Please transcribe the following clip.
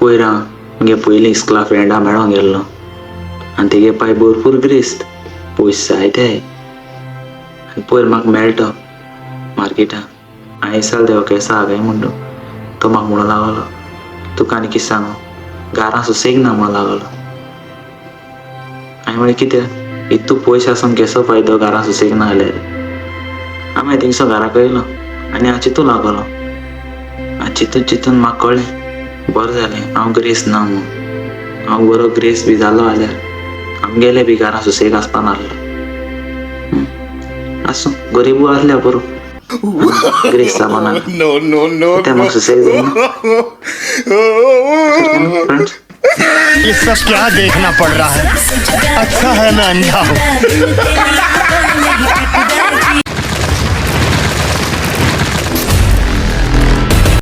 पयर हांव म्हगे पयलीं इस्कुला फ्रेंडा मेळोंक गेल्लो आनी तेगे पाय भरपूर ग्रेस्त, पयशे जायते. आनी पयर म्हाका मेळटो मार्केटान. हांवें विचारलें तेका केसो आहा काय म्हणून. तो म्हाका म्हणूंक लागलो, तुका आनी कितें सांगू, घारां सुसेग ना म्हणूंक लागलो. हांवें म्हळें कित्याक, इतू पयशे आसून केसो फायदो घारां सुसेग ना जाल्यार. हांव मागीर थिंगसो घराक येयलो आनी हांव चिंतूंक लागलो. आनी चिंतून चिंतून म्हाका कळ्ळें, बरें जालें हांव ग्रेस ना म्हूण. हांव बरो ग्रेस बी जालो जाल्यार आमगेले बी घरां सुसेग आसपा नासलो. आसूं, गरिबू आसल्यार बरो, ग्रेस जावपा नाका. No, no, no, कित्याक म्हाका सुसेग जायना. फ्रेंड्स, ये सब क्या देखना पड़ रहा है? अच्छा है मैं अंधा हूँ।